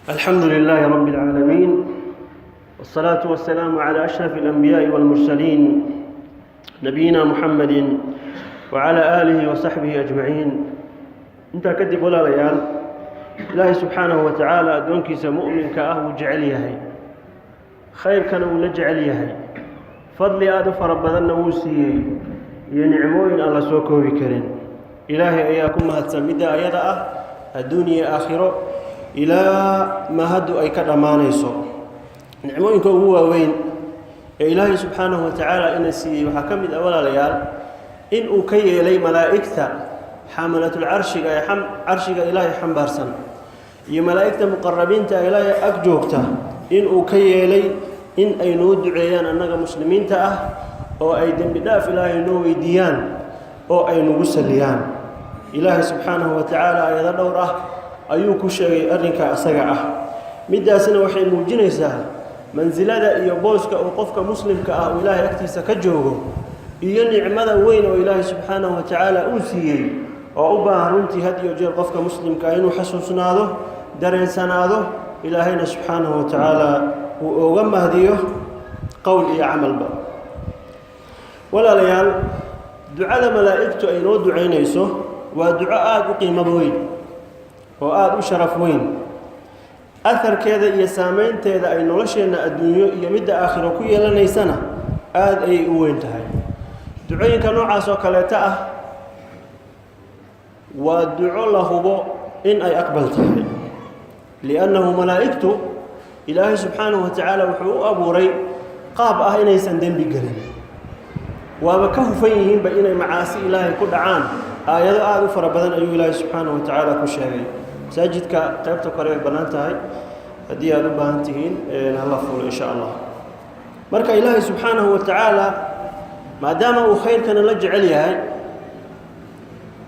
الحمد لله رب العالمين، والصلاة والسلام على أشرف الأنبياء والمرسلين، نبينا محمد وعلى آله وصحبه أجمعين. Intaa kadib, walaalayaal, Ilaahay subxaanahu wa tacaala addoonkiisa mu'minka ah wuu jecel yahay, khayrkana wuu la jecel yahay, fadli aada u fara badanna wuu siiyey iyo nicmooyin aan la soo koobi karin. Ilaahay ayaa ku mahadsan midda ayada ah, adduun iyo aakhiro ilaa mahaddu ay ka dhammaanayso. Nicmooyinka ugu waaweyn ee Ilaahay subxaanahu wa tacaala ina siiyey waxaa ka mid ah, walaalayaal, in uu ka yeelay malaa'igta xaamalatul carshiga ee carshiga Ilaahay xambaarsan iyo malaa'igta muqarabiinta Ilaahay ag joogta, in uu ka yeelay in ay noo duceeyaan annaga muslimiinta ah, oo ay dembi dhaaf Ilaahay noo weydiiyaan oo ay nagu saliyaan. Ilaahay subxaanahu wa tacaala aayado dhowr ah ayuu ku sheegay arrinka asaga ah. Middaasina waxay muujinaysaa mansilada iyo booska uu qofka muslimka ah uu Ilaahay agtiisa ka joogo iyo nicmada weyn oo Ilaahay subxaanahu wa tacaala uu siiyey, oo u baahan runtii had iyo jeer qofka muslimka ah inuu xasuusnaado, dareensanaado, Ilaahayna subxaanahu wa tacaala uu oga mahdiyo qowl iyo camalba. Walaalayaal, ducada malaa'igtu ay noo ducaynayso waa duco aada u qiimad weyn oo aada u sharaf weyn. Aharkeeda iyo saameynteeda ay nolosheenna adduunyo iyo midda aakhiro ku yeelanaysana aada ayay u weyn tahay. Ducooyinka noocaas oo kaleeta ah waa duco la hubo in ay aqbal tahay, liannahu malaa'igtu Ilaahay subxaanahu wa tacaala wuxuu u abuuray qaab ah inaysan dembi gelin, waaba ka hufan yihiinba inay macaasi Ilaahay ku dhacaan. Aayado aada u fara badan ayuu Ilaahay subxaanahu wa tacaala ku sheegay. Masaajidka qaybta kore way bannaan tahay, haddii aada u baahan tihiin hala fuulo, insha Allah. Marka Ilaahay subxaanahu wa tacaala, maadaama uu khayrkana la jecel yahay,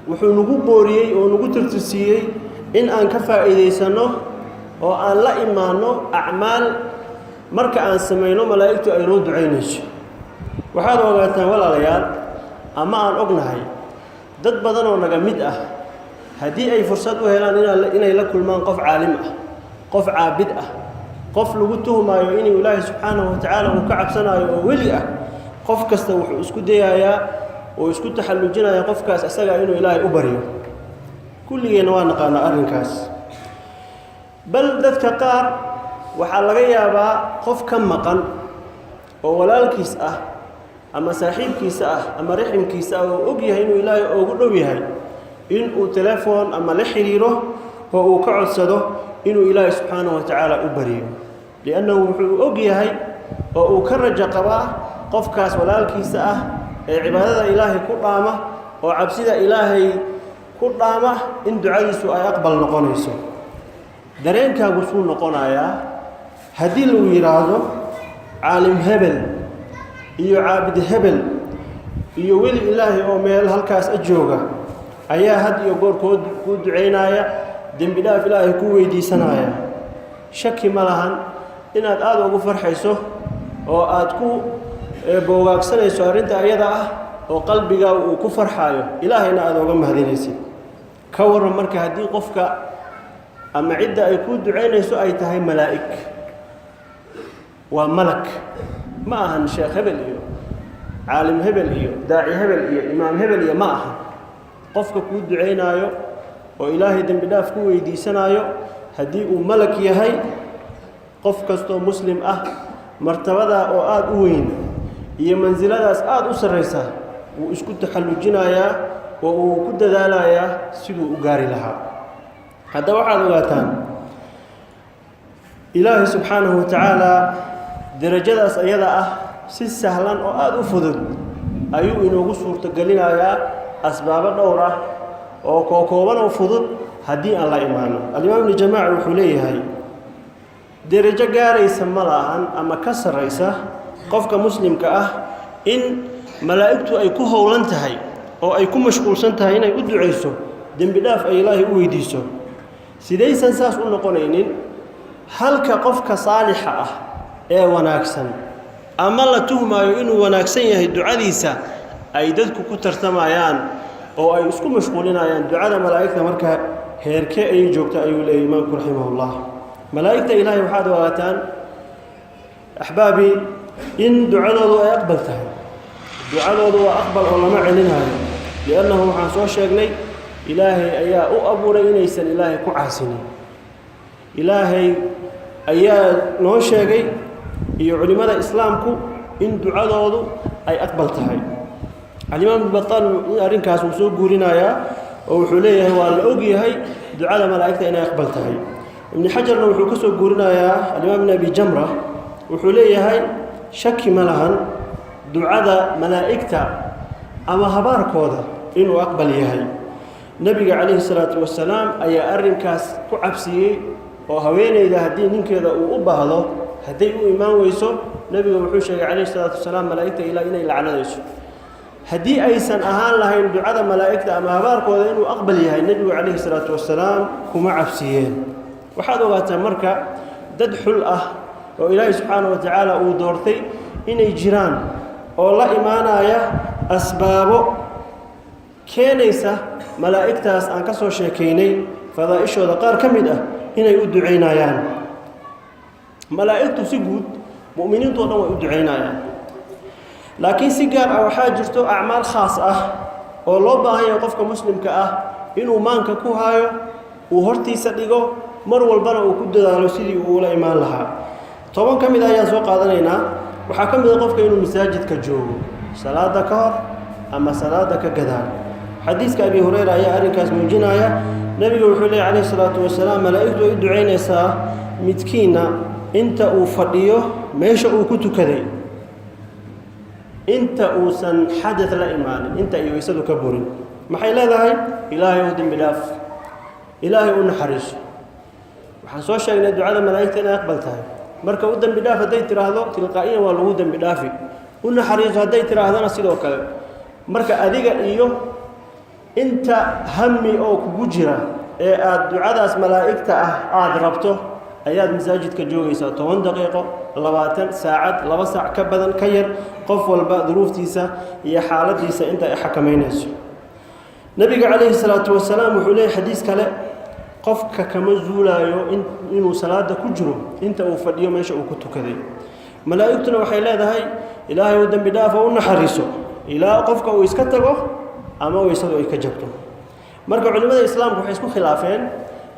wuxuu nagu booriyey oo nagu tirtirsiiyey in aan ka faa'iidaysanno oo aan la imaanno acmaal marka aan samayno malaa'igtu ay noo ducaynayso. Waxaad ogaataan, walaalayaal, ama aan ognahay, dad badan oo naga mid ah haddii ay fursad u helaan inay la kulmaan qof caalim ah, qof caabid ah, qof lagu tuhmaayo inuu Ilaahay subxaanahu wa tacaala uu ka cabsanaayo oo weli ah, qof kasta wuxuu isku dayayaa oo isku taxallujinaya qofkaas isagaa inuu Ilaahay u baryo. Kulligeenna waa naqaanaa arrinkaas. Bal dadka qaar waxaa laga yaabaa qof ka maqan oo walaalkiis ah ama saaxiibkiisa ah ama raximkiisa ah oo og yahay inuu Ilaahay ugu dhow yahay, inuu telefoon ama la xiriiro oo uu ka codsado inuu Ilaahay subxaanahu wa tacaala u baryo, liannahu wuxuu og yahay oo uu ka rajo qabaa qofkaas walaalkiisa ah ee cibaadada Ilaahay ku dhaama oo cabsida Ilaahay ku dhaama in ducadiisu ay aqbal noqonayso. Dareenkaagu suu noqonayaa haddii lagu yidhaahdo caalim hebel iyo caabid hebel iyo weli Ilaahay oo meel halkaas a jooga ayaa had iyo goor kuu ducaynaya, dembi dhaaf Ilaahay kuu weydiisanaya? Shaki ma lahan inaad aada ugu farxayso oo aad ku boogaagsanayso arrinta ayada ah, oo qalbigaa uu ku farxaayo, Ilaahayna aada uga mahadinaysid. Ka warran marka haddii qofka ama cidda ay kuu ducaynayso ay tahay malaa'ig? Waa malag, ma ahan sheekh hebel iyo caalim hebel iyo daaci hebel iyo imaam hebel iyo ma aha. Qofka kuu ducaynaayo oo Ilaahay dembi dhaaf ku weydiisanaayo haddii uu malag yahay, qof kastoo muslim ah martabadaa oo aada u weyn iyo mansiladaas aada u sarraysa wuu isku taxallujinayaa oo uu ku dadaalayaa siduu u gaari lahaa. Haddaba waxaad ogaataan, Ilaahay subxaanahu wa tacaala derajadaas ayada ah si sahlan oo aada u fudud ayuu inoogu suurtogelinayaa asbaabo dhowr ah oo kookooban oo fudud haddii aan la imaano. Alimaam Ibnu Jamaaca wuxuu leeyahay, derajo gaaraysa ma lahan ama ka sarraysa qofka muslimka ah in malaa'igtu ay ku howlan tahay oo ay ku mashquulsan tahay inay u ducayso, dembi dhaaf ay Ilaahay u weydiiso. Sidaysan saas u noqonaynin halka qofka saalixa ah ee wanaagsan ama la tuhmaayo inuu wanaagsan yahay ducadiisa ay dadku ku tartamayaan oo ay isku mashquulinayaan, ducada malaa'igta marka heerkee ayay joogta? Ayuu leeyahy imaamku raximahullah. Malaa'igta Ilaahay waxaad ogaataan, axbaabi, in ducadoodu ay aqbal tahay. Ducadoodu waa aqbal oo lama celinaayo, liannahu waxaan soo sheegnay Ilaahay ayaa u abuuray inaysan Ilaahay ku caasinin. Ilaahay ayaa noo sheegay iyo culimmada Islaamku in ducadoodu ay aqbal tahay. Alimaam Ibn Bataal arrinkaas wuu soo guurinayaa oo wuxuu leeyahay waa la og yahay ducada malaa'igta inay aqbal tahay. Ibni Xajarna wuxuu ka soo guurinayaa alimaam Ibn Abi Jamra, wuxuu leeyahay shaki ma lahan ducada malaa'igta ama habaarkooda inuu aqbal yahay. Nebiga calayhi salaatu wasalaam ayaa arrinkaas ku cabsiyey, oo haweeneyda haddii ninkeeda uu u baahdo hadday u imaan weyso, nebiga wuxuu sheegay calayhi salaatu wasalaam malaa'igta Ilaah inay lacnadayso. Haddii aysan ahaan lahayn ducada malaa'igta ama habaarkooda inuu aqbal yahay, nebigu calayhi salaatu wasalaam kuma cabsiyeen. Waxaad ogaataa marka dad xul ah oo Ilaahay subxaana wa tacaala uu doortay inay jiraan oo la imaanaya asbaabo keenaysa malaa'igtaas aan ka soo sheekaynay fadaa'ishooda qaar ka mid ah inay u ducaynayaan. Malaa'igtu si guud mu'miniintu o dhan way u ducaynayaan, laakiin si gaar ah waxaa jirto acmaal khaas ah oo loo baahan yahay qofka muslimka ah inuu maanka ku haayo, uu hortiisa dhigo, mar walbana uu ku dadaalo sidii uu ula imaan lahaa. 10 ka mid ah ayaan soo qaadanaynaa. Waxaa ka mid a qofka inuu masaajidka joogo salaada ka hor ama salaada ka gadaal. Xadiiska Abi Hurayra ayaa arrinkaas muujinaya. Nebiga wuxuu leeyay calayhi salaatu wasalaam: malaa'igtu way u ducaynaysaa midkiinna inta uu fadhiyo meesha uu ku tukaday, inta uusan xadad la imaanin, inta ay weysadu ka burin. Maxay leedahay? Ilaahay u dembi dhaaf, Ilaahay u naxariiso. Waxaan soo sheegnay ducada malaa'igta inay aqbal tahay. Marka u dembi dhaaf hadday tidhaahdo, tilqaa'iyan waa lagu dembi dhaafi. U naxariiso hadday tidhaahdana, sidoo kale. Marka adiga iyo inta hami oo kugu jira ee aada ducadaas malaa'igta ah aada rabto ayaad masaajidka joogaysaa 10 daqiiqo, 20, saacad, 2 saac, ka badan, ka yar, qof walba duruuftiisa iyo xaaladiisa inta ay xakamaynayso. Nebiga calayhi salaatu wasalaam wuxuu leeyahy xadiis kale: qofka kama zuulaayo inuu salaada ku jiro inta uu fadhiyo meesha uu ku tukaday, malaa'igtuna waxay leedahay Ilaahay u dembi dhaaf oo u naxariiso, ilaa qofka uu iska tago ama weysadu ay ka jabto. Marka culimmada Islaamku waxay isku khilaafeen: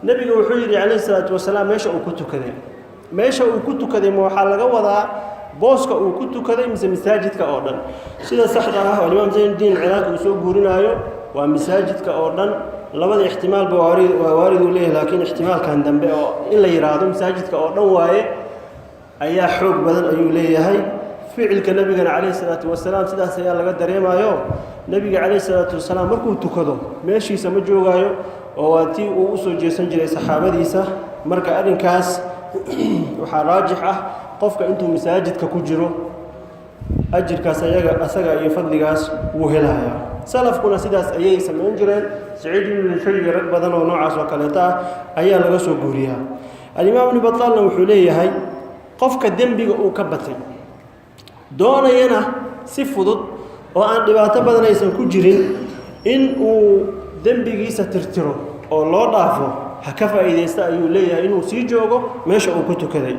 nebiga wuxuu yidhi calayhi salaatu wasalaam meesha uu ku tukaday, meesha uu ku tukaday ma waxaa laga wadaa booska uu ku tukaday mise masaajidka oo dhan? Sida saxda ah oo Imaam Zaynudiin Ciraaqi uu soo guurinaayo waa masaajidka oo dhan. Labada ixtimaalba waa waarid uu leeyahay, laakiin ixtimaalkan dambe oo in la yidhaahdo masaajidka oo dhan waaye ayaa xoog badan ayuu leeyahay. Ficilka nebigana calayhi salaatu wasalaam sidaas ayaa laga dareemayo. Nebiga calayhi salaatu wasalaam markuu tukado meeshiisa ma joogaayo, oo waa tii uu usoo jeesan jiray saxaabadiisa. Marka arrinkaas waxaa raajix ah qofka intuu masaajidka ku jiro ajirkaas ayaga asaga iyo fadligaas wuu helayaa. Salafkuna sidaas ayay samayn jireen. Saciid ibnu Musayib, rag badan oo noocaas oo kaleeta ah ayaa laga soo guuriyaa. Alimaam Ibnu Bataalna wuxuu leeyahay qofka dembiga uu ka batay, doonayana si fudud oo aan dhibaato badan aysan ku jirin in uu dembigiisa tirtiro oo loo dhaafo, ha ka faa'iidaysta ayuu leeyahay inuu sii joogo meesha uu ku tukaday,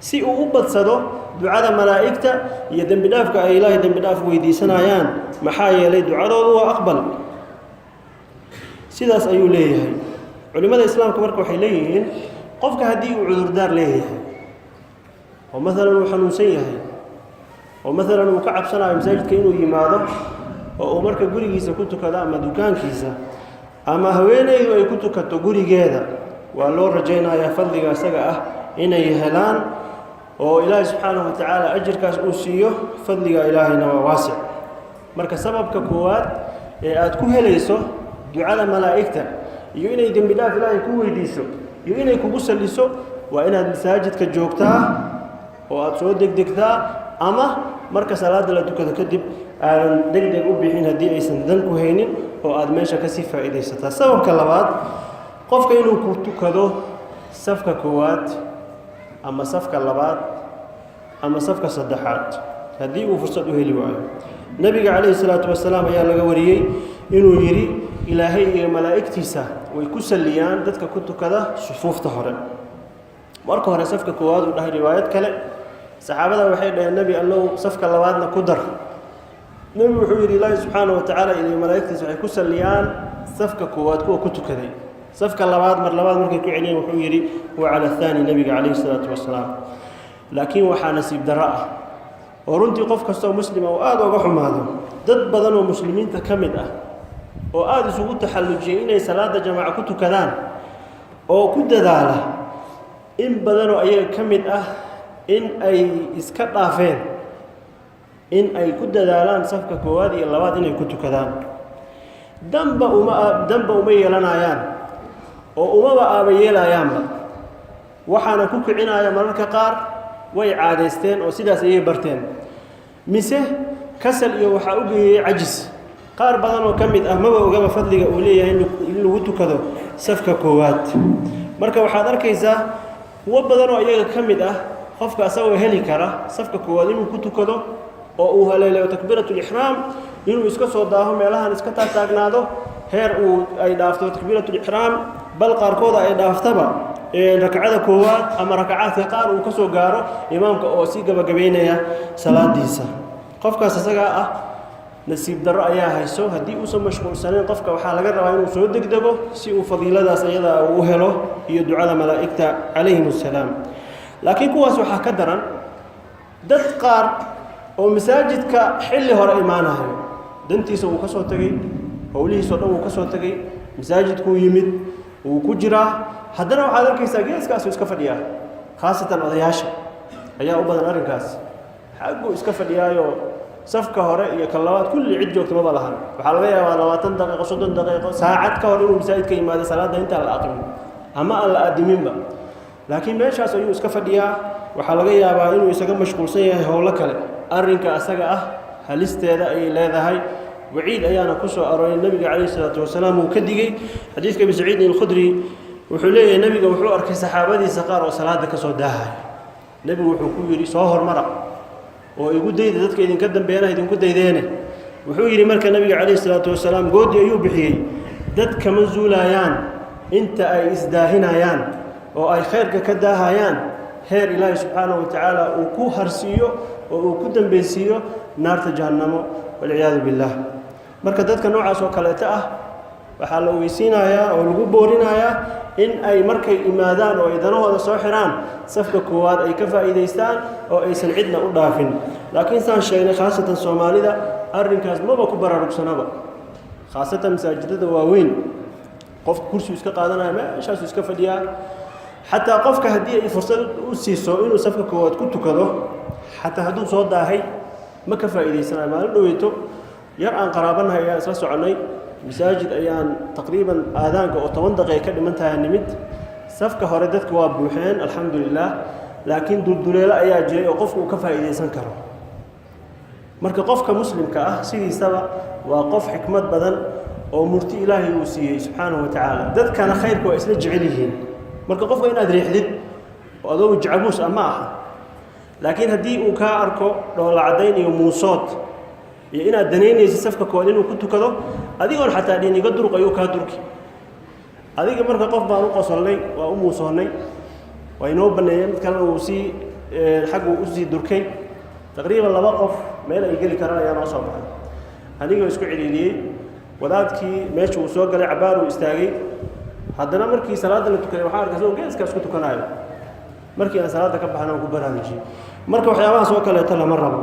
si uu u badsado ducada malaa'igta iyo dembi dhaafka ay Ilaahay dembi dhaaf weydiisanayaan, maxaa yeelay ducadoodu waa aqbal. Sidaas ayuu leeyahay. Culimmada Islaamka marka waxay leeyihiin qofka haddii uu cudurdaar leeyahay, oo maalan uu xanuunsan yahay, oo maalan uu ka cabsanayo masaajidka inuu yimaado, oo uu marka gurigiisa ku tukado ama dukaankiisa, ama haweeneydu ay ku tukato gurigeeda, waa loo rajaynayaa fadliga isaga ah inay helaan oo Ilaahay subxaanahu wa tacaala ajirkaas uu siiyo. Fadliga Ilaahayna waa waasic. Marka sababka koowaad ee aada ku helayso ducada malaa'igta iyo inay dembi dhaaf Ilaahay ku weydiiso iyo inay kugu salliso waa inaad masaajidka joogtaa oo aada soo degdegtaa, ama marka salaada la tukado kadib aadan deg deg u bixin haddii aysan dan ku haynin, oo aada meesha kasii faa'iidaysataa. Sababka labaad, qofka inuu ku tukado safka koowaad ama safka labaad ama safka saddexaad haddii uu fursad u heli waayo. Nebiga calayhi salaatu wasalaam ayaa laga wariyey inuu yidhi: Ilaahay iyo malaa'igtiisa way ku salliyaan dadka ku tukada sufuufta hore. Marka hore safka koowaad uu dhahay. Riwaayad kale saxaabada waxay dhaheen: "Nebi Allow, safka labaadna ku dar." Nebigu wuxuu yidhi: "Ilaahi subxaana wa tacaala iyo malaa'igtiisa waxay ku salliyaan safka koowaad kuwa ku tukaday." Safka labaad mar labaad markay ku celiyeen, wuxuu yidhi: "Huwa cala athaani." Nebiga calayhi salaatu wasalaam. Laakiin waxaa nasiib darro ah oo runtii qof kastoo muslima oo aada uga xumaado, dad badan oo muslimiinta ka mid ah oo aada isugu taxallujiyay inay salaada jamaaca ku tukadaan oo ku dadaala, in badanoo ayaga ka mid ah in ay iska dhaafeen in ay ku dadaalaan safka koowaad iyo labaad inay ku tukadaan. Danba uma yeelanayaan oo umaba aaba yeelayaanba. Waxaana ku kicinaya mararka qaar way caadaysteen oo sidaas ayay barteen, mise kasal iyo waxaa u geeyey cajis. Qaar badan oo ka mid ah maba ogaba fadliga uu leeyahay in lagu tukado safka koowaad. Marka waxaad arkaysaa kuwo badan oo iyaga ka mid ah, qofka asagoo heli kara safka koowaad inuu ku tukado oo uu haleelayo takbiiratulixraam, inuu iska soo daaho, meelahan iska taagtaagnaado, heer uu ay dhaafto takbiiratulixraam, bal qaarkooda ay dhaaftaba rakcada koowaad ama rakacaadka qaar uu ka soo gaaro imaamka oo sii gabagabaynaya salaadiisa. Qofkaas isagaa ah nasiib darro ayaa hayso. Haddii uusan mashquulsanayn, qofka waxaa laga rabaa inuu soo degdego si uu fadiiladaas iyadaa uu u helo iyo ducada malaa'igta calayhim assalaam. Laakiin kuwaas waxaa ka daran dad qaar oo masaajidka xilli hore imaanayo. Dantiisa wuu ka soo tegey, howlihiisao dhan wuu ka soo tegey, masaajidkuu yimid, wuu ku jiraa, haddana waxaad arkaysaa geeskaasuu iska fadhiyaa. Khaasatan odayaasha ayaa u badan arrinkaas. Xagguu iska fadhiyaayo, safka hore iyo kan labaad kulli cid joogta maba lahan. Waxaa laga yaabaa 20 daqiiqo, 30 daqiiqo, saacad ka hor inuu masaajidka yimaado, salaadda intaan la aqimin ama aan la adiminba, laakiin meeshaas ayuu iska fadhiyaa. Waxaa laga yaabaa inuu isaga mashquulsan yahay howlo kale. Arrinka asaga ah halisteeda ayay leedahay, waciid ayaana ku soo arooray. Nebiga calayhi salaatu wasalaam uu ka digey. Xadiiska Abi Saciidin Alkhudri wuxuu leeyahay: nebiga wuxuu arkay saxaabadiisa qaar oo salaada ka soo daahaya. Nebigu wuxuu ku yidhi: "Soo hormara oo igu dayda, dadka idinka dambeeyana idinku daydeene." Wuxuu yidhi marka nebiga calayhi salaatu wasalaam, goodi ayuu bixiyey: dad kama zuulayaan inta ay isdaahinayaan oo ay khayrka ka daahayaan, heer Ilaahi subxaanahu wa tacaala uu ku harsiiyo oo uu ku dambeysiiyo naarta jahannamo, walciyaadu billaah. Marka dadka noocaas oo kaleeto ah waxaa la ogeysiinayaa oo lagu boorinayaa in ay markay imaadaan oo ay danahooda soo xiraan, safka koowaad ay ka faa'iidaystaan oo aysan cidna u dhaafin. Laakiin saan sheegnay, khaasatan Soomaalida arrinkaas maba ku baraarugsanaba. Khaasatan masaajidada waaweyn, qofka kursigu iska qaadanaya, meeshaasuu iska fadhiyaa. Xataa qofka haddii ay fursad u siiso inuu safka koowaad ku tukado, xataa hadduu soo daahay, ma ka faa'iidaysanayo. Maalin dhoweyto yar aan qaraabanahay ayaan isla soconnay. Masaajid ayaan taqriiban aadaanka oo 10 daqiiqa ka dhiman tahay nimid. Safka hore dadka waa buuxeen, alxamdu lilah, laakiin dulduleelo ayaa jiray oo qofku uu ka faa'iidaysan karo. Marka qofka muslimka ah sidiisaba waa qof xikmad badan oo murti Ilaahay uu siiyey subxaanahu wa tacaala. Dadkana khayrka waa isla jecel yihiin. Marka qofka inaad riixdid oo adoogu jacabuus ah ma aha, laakiin haddii uu kaa arko dhoola caddayn iyo muusood iyo inaad danaynaysid safka koowaad inuu ku tukado, adigoon xataa dhihin "iga durq", ayuu kaa durki adiga. Marka qof baan u qosolnay, waa u muusoonnay, waa inoo baneeyey. Mid kalena uu sii xagguu usii durkay. Taqriiban laba qof meel ay geli karaan ayaa noo soo baxay. Anigoo isku celiiliyey, wadaadkii meesha uu soo galay, cabaar uu istaagay. Haddana markii salaadda la tukaday, waxaan arkay isagoo geeskaas ku tukanaayo. Markii aan salaadda ka baxna aan ku baraarujiyey. Marka waxyaabahaas oo kaleeto lama rabo.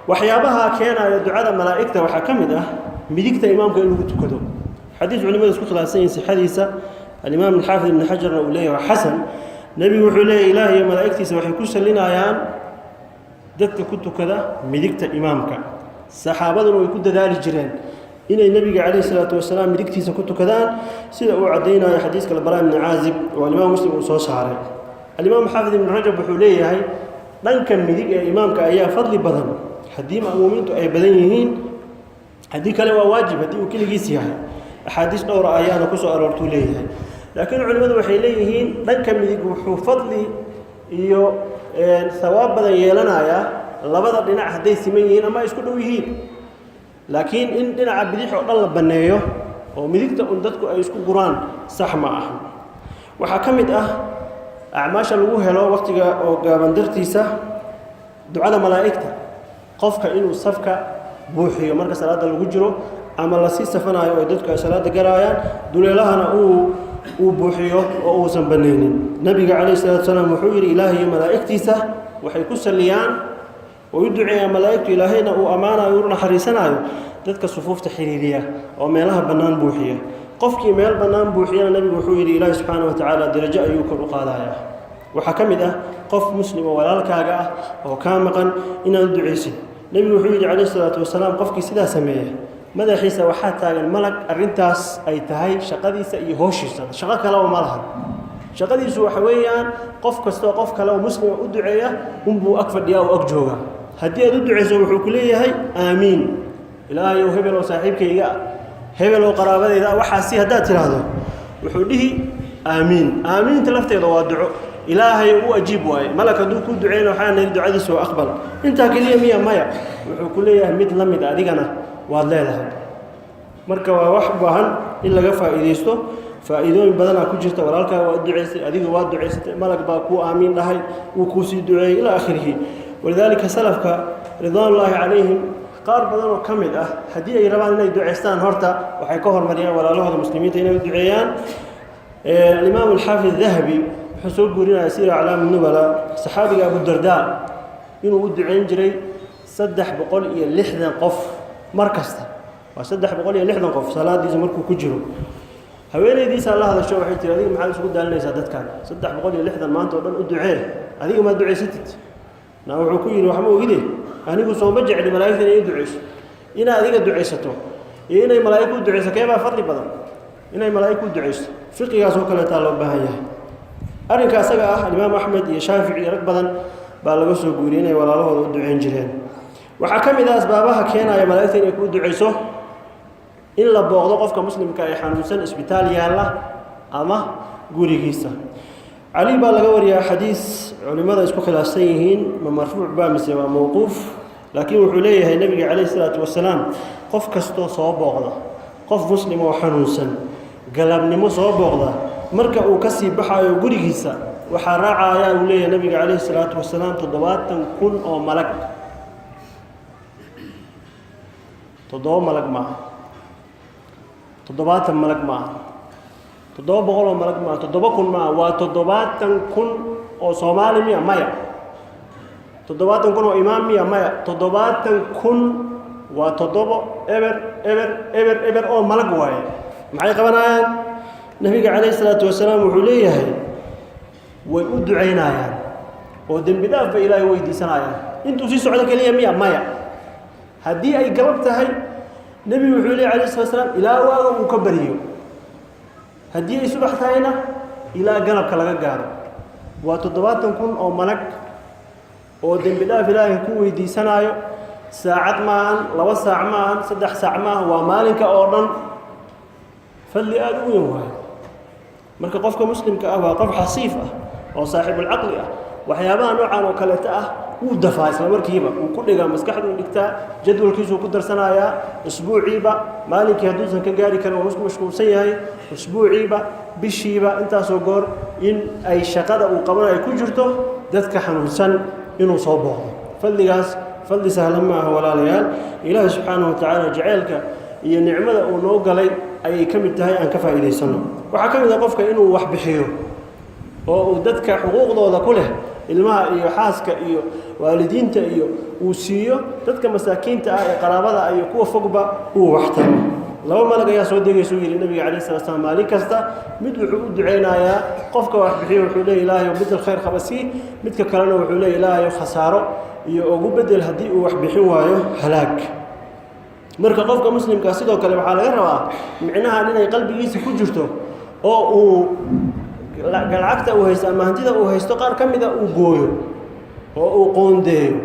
Waxyaabaha keenaya ducada malaa'igta waxaa ka mid ah midigta imaamka in lagu tukado. Xadiis culimadu isku khilaafsan yihiin sixadiisa, alimaam alxaafid Ibni Xajarna uu leeyahy waa xasan. Nebigu wuxuu leeyahy: "Ilaah iyo malaa'igtiisa waxay ku sallinayaan dadka ku tukada midigta imaamka." Saxaabaduna way ku dadaali jireen inay nebiga calayhi salaatu wasalaam midigtiisa ku tukadaan, sida uu caddaynayo xadiiska Albaraa ibni Caazib oo alimaam Muslim uu soo saaray. Alimaam Xaafid Ibni Rajab wuxuu leeyahay: dhanka midig ee imaamka ayaa fadli badan haddii ma'muumiintu ay badan yihiin, haddii kale waa waajib haddii uu keligiis yahay. Axaadiis dhowra ayaana ku soo aroortuu leeyahay. Laakiin culimmadu waxay leeyihiin dhanka midig wuxuu fadli iyo hawaab badan yeelanayaa labada dhinac hadday siman yihiin ama ay isku dhow yihiin. Laakiin in dhinaca bidix oo dhan la banneeyo oo midigta un dadku ay isku guraan, sax ma aha. Waxaa ka mid ah Acmaasha lagu helo waqtiga oo gaaban dartiisa, ducada malaa'igta, qofka inuu safka buuxiyo marka salaada lagu jiro ama lasii safanayo oo dadku ay salaada galaayaan, duleelahana uu buuxiyo oo uusan banaynin. Nabiga calayhi salaatu wasalaam wuxuu yidhi: Ilaahay iyo malaa'igtiisa waxay ku saliyaan oo u duceeyaan malaa'igtu, Ilaahayna uu ammaanayo, u naxariisanayo dadka sufuufta xiriiriya oo meelaha bannaan buuxiya. Qofkii meel bannaan buuxiyana, nabigu wuxuu yidhi, Ilaahi subxaana wa tacaala darajo ayuu kor u qaadayaa. Waxaa ka mid ah qof muslim oo walaalkaaga ah oo kaa maqan inaad u ducaysid. Nebigu wuxuu yidhi calayhi salaatu wasalaam: qofkii sidaa sameeya, madaxiisa waxaa taagan malag arrintaas ay tahay shaqadiisa iyo hooshiisa, shaqo kaleba ma lahan. Shaqadiisu waxa weeyaan qof kastoo qof kale oo muslima u duceeya unbuu ag fadhiyaa oo ag jooga. Haddii aad u ducayso, wuxuu ku leeyahay: "Aamiin, Ilaahayow, hebel oo saaxiibkayga ah, hebel oo qaraabadayda ah, waxaasi." Haddaad tidhaahdo, wuxuu dhihi: "Aamiin." Aamiinta lafteeda waa duco, Ilaahay u ajiib waaye. Malag hadduu kuu duceyna, waxaa nidhi ducadiisa waa aqbal. Intaa keliya miya? Maya, wuxuu ku leeyahay: "Mid la mid adigana waad leedahay." Marka waa wax u baahan in laga faa'iidaysto. Faa'iidooyin badanaa ku jirta. Walaalkaa waa ducaysay, adiga waa ducaysatay, malag baa kuu aamiin dhahay, wuu kuu sii duceeyey, ilaa aakhirihi. Walidaalika salafka ridwaanullaahi calayhim qaar badan oo ka mid ah, haddii ay rabaan inay ducaystaan, horta waxay ka hormariyaan walaalahooda muslimiinta inay u duceeyaan. Alimaam alxaafid Dahabi wuxuu soo guurinaya Sira Aclaam Nubala saxaabiga Abudardaa inuu u duceyn jiray 360 qof mar kasta. Waa 360 qof salaadiisa markuu ku jiro. Haweenaydiisaa la hadasho, waxay tiri: "Adiga maxaad isugu daalinaysaa dadkan 360 maanta oo dhan u ducee? Adiga maad ducaysatid?" Na wuxuu ku yidhi: "Waxma ogide, anigu sooma jecli malaa'igta inay i ducayso? Inaad adiga ducaysato iyo inay malaa'ig u ducayso, keebaa fadli badan?" Inay malaa'ig u ducayso. Fiqigaas oo kaleetaa loo baahan yahay. Arrinka asaga ah Alimaam Axmed iyo Shaafici iyo rag badan baa laga soo guuriyey inay walaalahooda u duceyn jireen. Waxaa ka mid ah asbaabaha keenaya malaa'igta inay kuu ducayso in la booqdo qofka muslimka ee xanuunsan, isbitaal yaalla ama gurigiisa. Cali baa laga wariyaa xadiis culimmada isku khilaafsan yihiin, ma marfuuc baa mise waa mowquuf, laakiin wuxuu leeyahay nebiga calayhi salaatu wasalaam: qof kastoo soo booqda qof muslim oo xanuunsan, galabnimo soo booqda, marka uu ka sii baxayo gurigiisa waxaa raacayaa, uu leeyahay nebiga calayhi salaatu wasalaam, 70,000 oo malag. Toddoba malag maaha, 70 malag maaha, 700 oo malag maaha, 7,000 maaha, waa 70,000 oo Soomaali miya? Maya. 70,000 oo imaam miya? Maya. 70,000 waa toddobo eber eber eber eber oo malag waaye. Maxay qabanayaan? Nebiga calayhi salaatu wasalaam wuxuu leeyahay way u ducaynayaan oo dembi dhaaf bay Ilaahay weydiisanayaan. Intuu sii socdo keliya miya? Maya. Haddii ay galab tahay, nebigu wuxuu leeyahy alayhi salatu wasalaam ilaa waaga uu ka bariyo. Haddii ay subax tahayna, ilaa galabka laga gaaro. Waa 70,000 oo malag oo dembi dhaaf Ilaahay ku weydiisanaayo. Saacad maahan, 2 saac maahan, 3 saac maahan, waa maalinka oo dhan. Fadli aada u weyn waayo. Marka qofka muslimka ah waa qof xasiif ah oo saaxibulcaqli ah. Waxyaabaha noocan oo kaleeta ah wuu dafaa, isla markiiba wuu ku dhigaa, maskaxduu dhigtaa, jadwalkiisuu ku darsanayaa. Usbuuciiba maalinkii hadduusan ka gaari karin oo isku mashquulsan yahay, usbuuciiba, bishiiba intaasoo goor in ay shaqada uu qabanayo ku jirto dadka xanuunsan inuu soo booqdo. Fadligaas fadli sahlan ma aha, walaalayaal. Ilaahi subxaanahu wa tacaala jaceylka iyo nicmada uu noo galay ayay ka mid tahay aan ka faa'iidaysano. Waxaa ka mid ah qofka inuu wax bixiyo oo uu dadka xuquuqdooda ku leh, ilmaha iyo xaaska iyo waalidiinta iyo, uu siiyo dadka masaakiinta ah ee qaraabada iyo kuwa fogba uu waxtaro. Laba malag ayaa soo degaysa, uu yidhi nabiga calayhi salatu slam, maalin kasta. Mid wuxuu u ducaynayaa qofka wax bixiyo, wuxuu leeya: "Ilaahayow, bedel khayr qaba sii." Midka kalena wuxuu leeya: "Ilaahayow, khasaaro iyo ugu bedel haddii uu wax bixin waayo halaag." Marka qofka muslimkaa sidoo kale waxaa laga rabaa micnahan inay qalbigiisa ku jirto oo uu lacagta uu haysto ama hantida uu haysto qaar ka mida uu gooyo oo uu qoondeeyo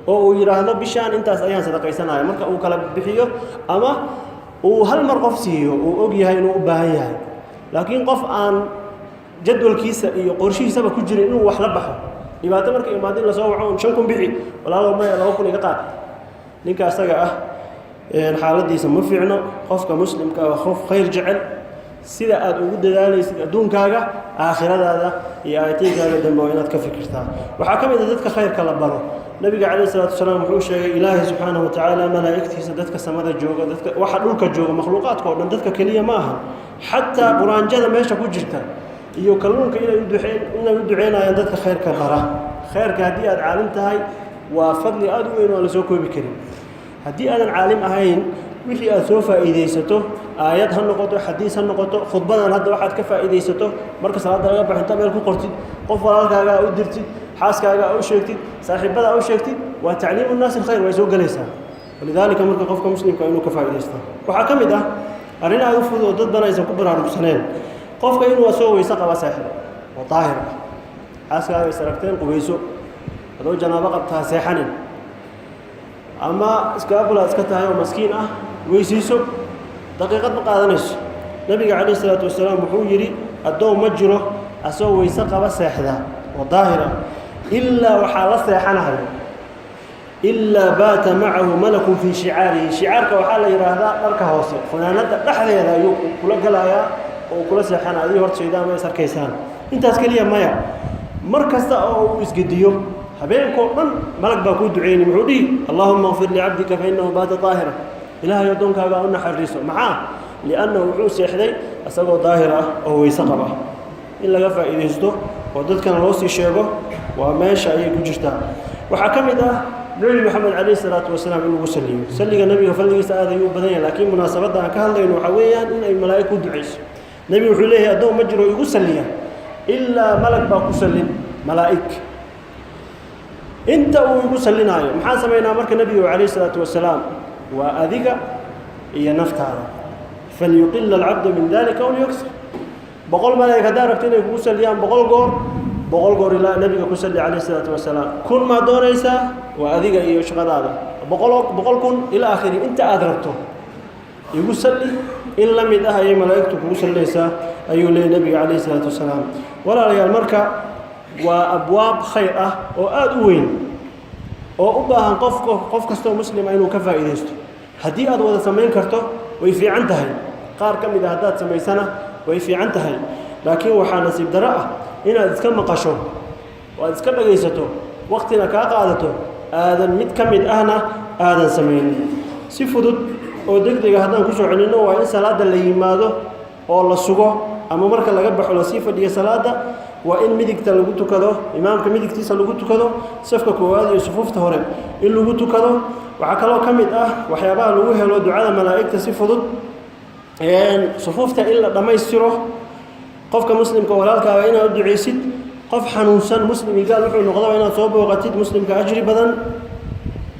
oo uu yidhaahdo: "Bishaan intaas ayaan sadaqaysanaya." Marka uu kala bixiyo ama uu hal mar qof siiyo uu og yahay inuu u baahan yahay. Laakiin qof aan jadwalkiisa iyo qorshihiisaba ku jirin inuu wax la baxo, dhibaato marka imaado in lasoo waco un 5,000 bixi, walaalow, maya, 2,000 iga qaad, ninka asaga ah xaaladiisa ma fiicno. Qofka muslimka waa qof khayr jecel. Sida aad ugu dadaalaysid adduunkaaga, aakhiradaada iyo aayatiinkaaga dambe waa inaad ka fikirtaa. Waxaa ka mid ah dadka khayrka la baro. Nabiga calayhi salaatu wasalaam wuxuu sheegay Ilaahay subxaanahu watacaala malaa'igtiisa, dadka samada jooga, dadka waxa dhulka jooga, makhluuqaadka oo dhan, dadka keliya ma aha, xataa quraanjada meesha ku jirta iyo kalluunka, inay u duceynayaan dadka khayrka bara. Khayrka haddii aad caalim tahay, waa fadli aada u weyn oo aan la soo koobi karin. Haddii aadan caalim ahayn, wixii aad soo faa'iidaysato, aayad ha noqoto, xadiis ha noqoto, khudbadan hadda waxaad ka faa'iidaysato, marka salaadda laga baxo inta meel ku qortid, qof walaalkaaga u dirtid, xaaskaaga u sheegtid, saaxiibada u sheegtid, waa tacliimu nnaasi alkhayr, way soo gelaysaa. Walidaalika marka qofka muslimka inuu ka faa'iidaysto. Waxaa ka mid ah arrin aada u fudud oo dad badan aysan ku baraarugsaneen: qofka inuu asoo weyse qaba saaxibo oo daahir ah, xaaskaaga is aragteen, qubayso. Adoo janaabo qabtaa seexanin, ama iskaabula iska tahay oo maskiin ah, weysiiso, daqiiqad ma qaadanayso. Nabiga calayhi salaatu wasalaam wuxuu yidhi: "Addoon ma jiro asagoo weyse qaba seexda oo daahir ah, ilaa waxaa la seexanahayo, ilaa baata macahu malakun fii shicaarihi." Shicaarka waxaa la yidhaahdaa dharka hoose, funaanadda dhexdeeda ayuu kula galayaa oo kula seexanaya adii horta ma is arkaysaan. Intaas keliya maya, mar kasta oo uu isgediyo habeenkoo dhan malag baa kuu duceynay. Muxuu dhihi? "Allahuma اغfir licabdika fainahu baata daahira." Ilaahay, addoonkaaga u naxariiso. Maxaa? Liannahu wuxuu seexday isagoo daahir ah oo weyse qaba. In laga faa'iidaysto oo dadkana loo sii sheego waa meesha ayay ku jirtaa. Waxaa ka mid ah Nebi Moxamed calayhi salaatu wasalaam in lagu saliyo. Salliga nebiga fadligiisa aad ayuu u badan yahay, laakiin munaasabadda aan ka hadlayno waxaa weeyaan in ay malaa'ig ku ducayso. Nebigu wuxuu leeyahay: "Addoon ma jiro igu salliya ilaa malag baa ku sallin, malaa'ig, inta uu igu sallinaayo." Maxaan samaynaa marka nebigu calayhi salaatu wasalaam? Waa adiga iyo naftaada. Falyuqila alcabdu min dalika aw liyuksir. 100 malaa'ig haddaa rabto inay kugu salliyaan 100 goor, 100 goor ilaa nebiga ku salli calayhi salaatu wasalaam. 1000 maad doonaysaa? Waa adiga iyo shaqadaada. 100, 100,000, ilaa aakhiri, inta aad rabto igu salli, in la mid ah ayay malaa'igtu kugu sallinaysaa, ayuu leeyay nebiga calayhi salaatu wasalaam. Walaalayaal, marka waa abwaab khayr ah oo aada u weyn oo u baahan qofka, qof kastoo muslima inuu ka faa'iidaysto. Haddii aad wada samayn karto, way fiican tahay. Qaar ka mid a haddaad samaysana, way fiican tahay. Laakiin waxaa nasiib darro ah inaad iska maqasho oo aad iska dhagaysato, waqtina kaa qaadato, aadan mid ka mid ahna aadan samaynin. Si fudud oo deg dega haddaan kusoo celinno, waa in salaadda la yimaado oo la sugo, ama marka laga baxo lasii fadhiyo salaadda. Waa in midigta lagu tukado, imaamka midigtiisa lagu tukado, safka koowaad iyo sufuufta hore in lagu tukado. Waxaa kaloo ka mid ah waxyaabaha lagu helo ducada malaa'igta si fudud sufuufta in la dhammaystiro, qofka muslimka walaalkaaga inaad u ducaysid, qof xanuunsan, muslim iyo gaal wuxuu noqdaba, inaad soo booqatid, muslimka ajri badan,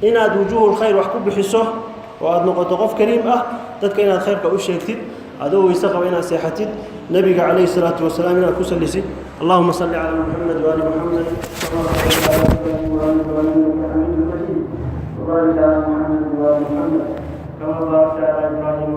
inaad wujuuhul khayr wax ku bixiso oo aad noqoto qof kariim ah, dadka inaad khayrka u sheegtid, adoo weyse qaba inaad seexatid, nabiga calayhi salaatu wasalaam inaad ku sallisid. Allahuma salli calaa Muxamed waali Muxamed kama sallayta calaa Ibrahim waali Ibrahim innaka xamiidun majiid, وبارك على محمد وآل محمد كما باركت على إبراهيم.